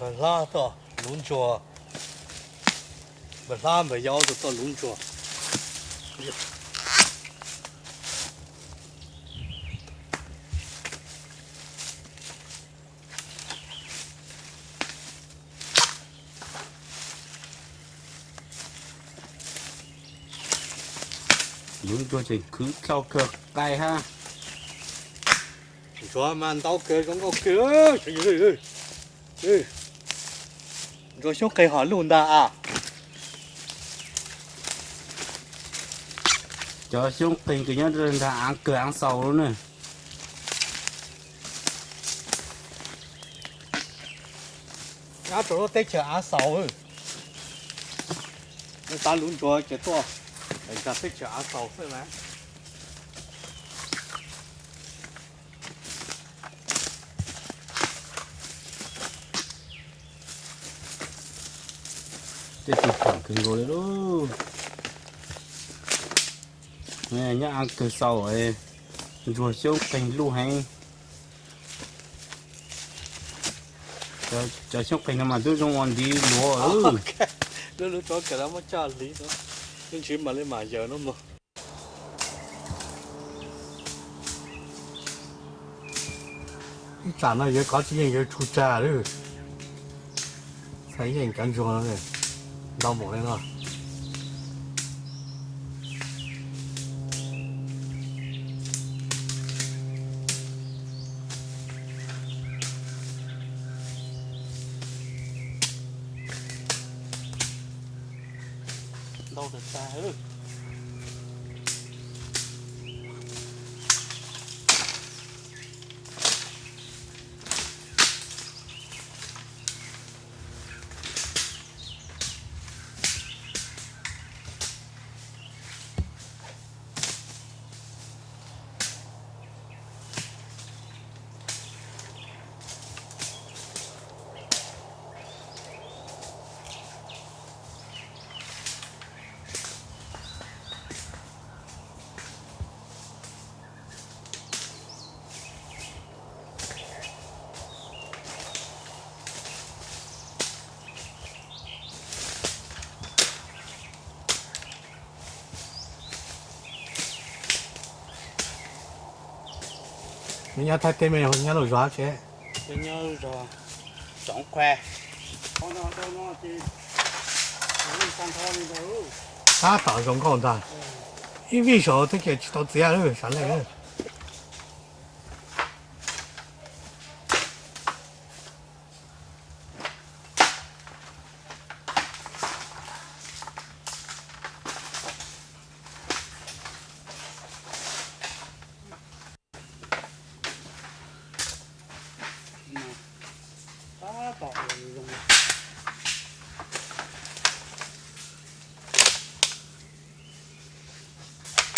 Npawg Hlab tuaj luv ntsuag. Npawg Hlab npawg Yaub tuaj luv ntsuag. Luv ntsuag tseem khwv dlhau kawg qai hab. Ntsuag mas ntau kawg zoo nkauj kawg. Ntsuag xyoob qeeg hom luj ntag as. Cov xyoob qeeg kws nyob ntawm aav kawg aav xaus lawm na. Ab rau lub teb chaws aav xaus. Nws xav luv ntsuag ces tuaj ntag, teb chaws aav xaus xwb na. Tej tug phem kawg nkaus li lauj. Nyob aav kawg xaus, ntsuag xyoob qeeg luj heev. Cov xyoob qeeg no mas twb zoo ua ntiv luav. Lub lub tsob kawm muab coj hliv, ib ntsis mam li mam yawm no mog. Ib tsam no yuav kov tsis yeej yuav tshu tsag lawm. Txhaj yeej cov ntsuag no ntau npaum li no. Ntau tas tas. Nws nyob Thaib teb me nyob lub zos tsev? Nyob zos Tsoov Qhua. Tab tom zoo nkauj ntag. Ib vij zaug twb ces tsis tau txiav lawm, sav leej.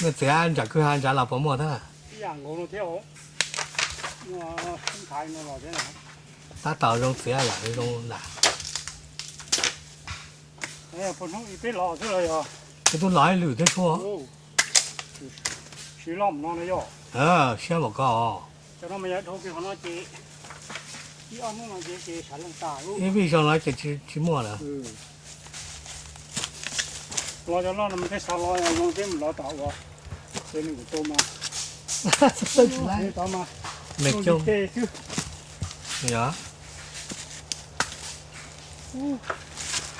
Nws txiav ntsam kwj ha ntsav los puas muaj thiab? Tab tom zoo txiav yom, zoo lam. Peb tub los ib lwm thiab tshuaj. Siab npaum ko. Ib vij zoo no ces tsis muaj lawm. Los cov loj no mas peb xav los zoo peb mus lov tom ua, ces nws kuj tu mas. Tsis laib. Tov mas. Me coob. Yog.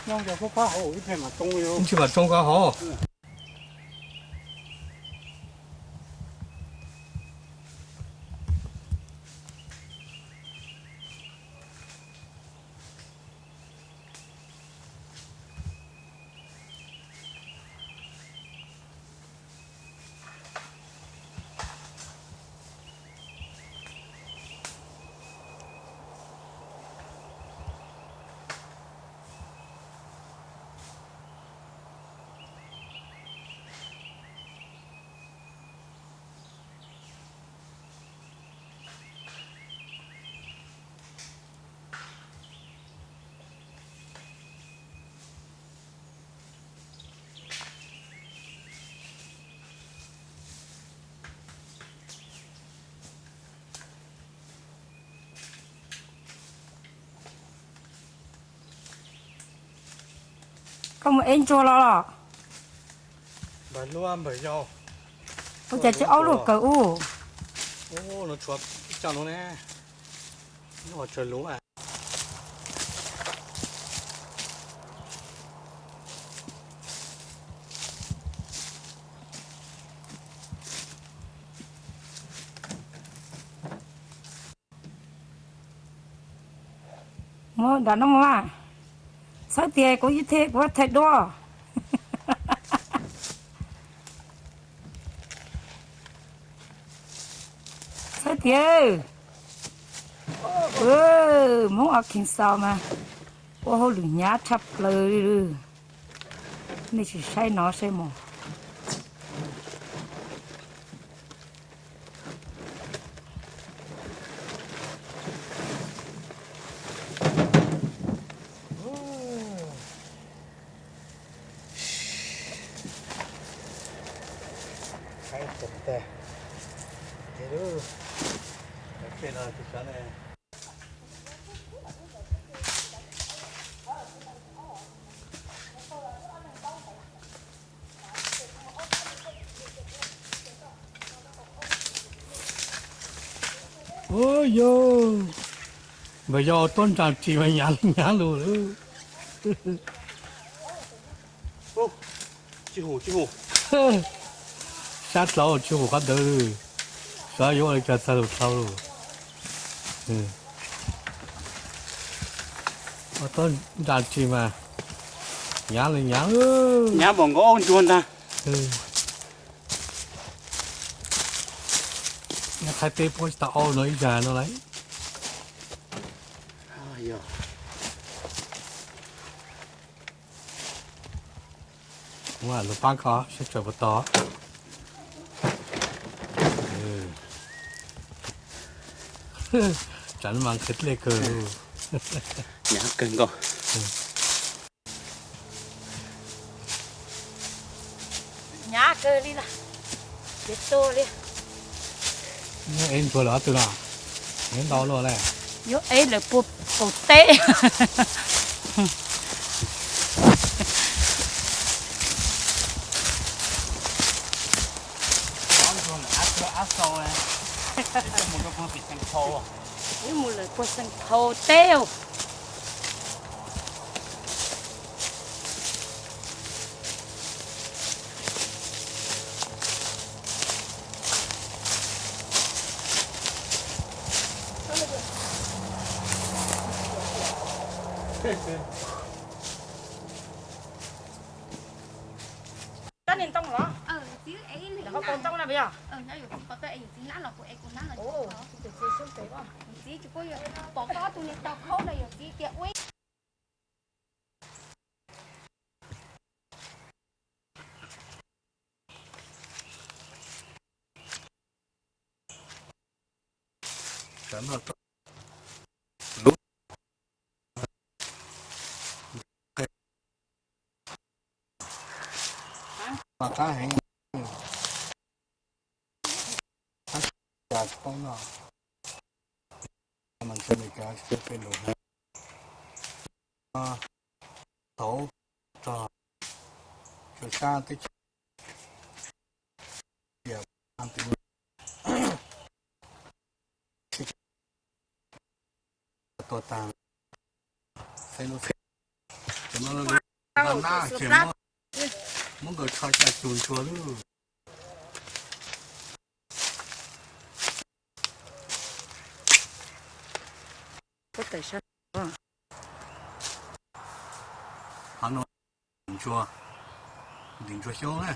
Nyob cov kub pab hauv ib pliag mam tsoo li. Tsis mam tsoo ko hauv. Koj mus ev ntsuag los los? Ua cas tsis aub luaj kawg ub? Mus nram no mus mas. Txhawb tias kuv ib thiaj kuv thaij duab. Txhawb tias, Hmoob Arkansas mas ua hauj lwm hnyav tshaj plaws li. Nej sim saib no saib mog. Ua yog, npawg yog tuab nra ris mas hnyav hnyav lug lawm. Sab dlawb tsis hum qhov ntawd, xyov yuav ua li cas txog lug dhau lawm. Ua tuab nra ris mas hnyav li hnyav. Hnyav npaum nkaus aub ntsuag ntag. Nyob Thaib teb puab tsis tau aub no ib zag no lauj. Lug paab koj saib tsaws puas tau. Tsam no mas khaws dlej kawg. Hnyav kawg nkaus. Hnyav kawg li na. Ces tuag li. Ev ntsuag lawm ob tug no, ev ntau luaj le. Yuav ev lawm puas paum teb. Yuav mus lawm puag Xeem Phau teb. Koj niag ntoo los? Txiv, es ib lwm hauv paus ntoo na puas yog? Txiv, tsis pub pom koj ob tug niag tau khaub no yog txiv tias ua ib Mas qab heev, qab tsis paub noj, mas ntshe Amelikas tsis pub peb lus heev. Thaum rog rau sab teb chaws tuag tag, xeeb lub xeeb, nab ces muab nkawd tsho caj cug ntsuag lub. Qhov no ntsuag, ntim ntsuag xyoob na.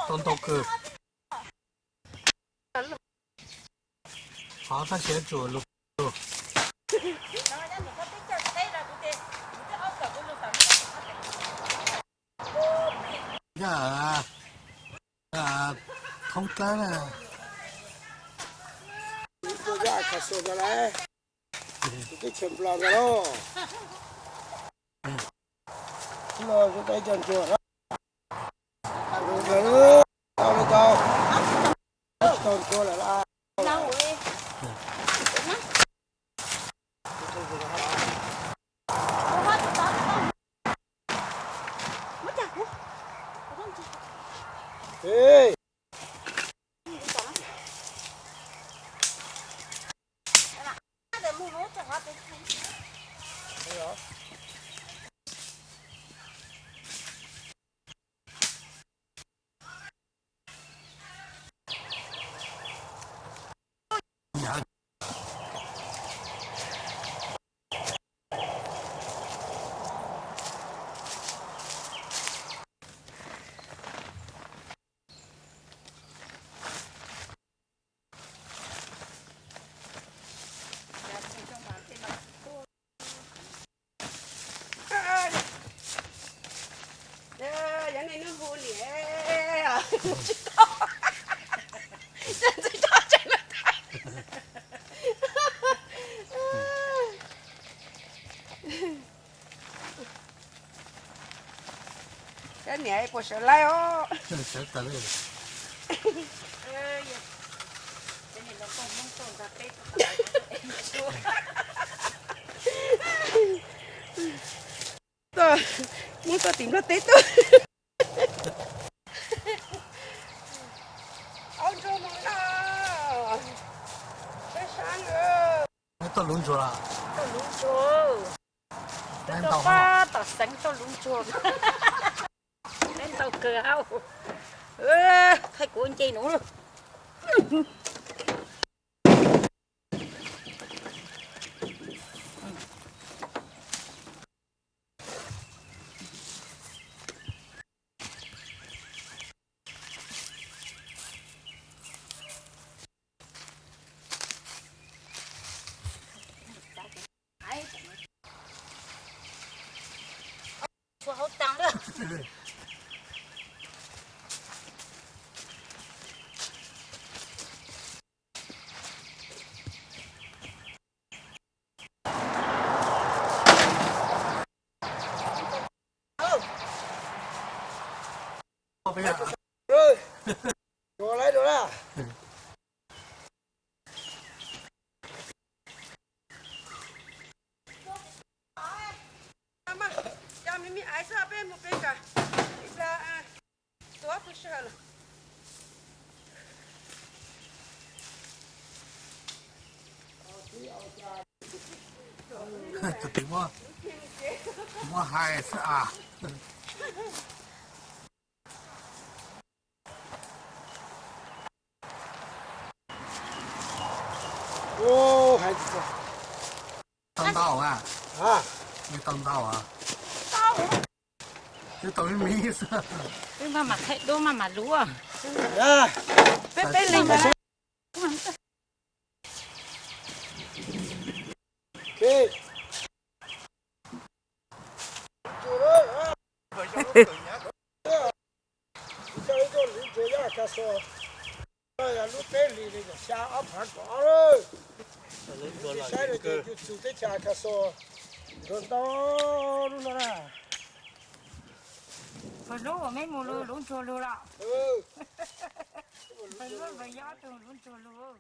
Tau ntau kawg. Qhov tab sis tsuas lug lug. Tus yaj kha xo ntawd lawm, tus teb chaws Nplog ntawd los, los tus teb cov ntsuag na, ntsuag na, tau li tau, tsis tau ntsuag lawm las. Yog nej hnub hu niam, tsis tau, tsis tau tseem lawv thaij. Koj niam puas sawv laij os? Muab txoj tim nplog teb tuaj. Aub ntsuag mus no, peb sab na. Toj lub ntsuag, toj lub ntsuag, peb tuaj pab tom xeev toj lub ntsuag. Peb ntau kawg hauj, thaij kuv nce nuav. Tshuav hauv taag lawm. Tus twg muab, muab hais xwb as. Tau ntau a? Nws tau ntau a? Twb tau me me xwb. Wb maj mam qhib duab maj mam luv. Peb peb leeg. Lub teb hlis li yog xya ob phav kaum ob lawm. Saib no ces yus txug teb chaws Khaxos ntsuag ntau lub no na. Pog hlub uas meb mus lug lub ntsuag lug los? Pog hlub pog yob tug lub ntsuag lug.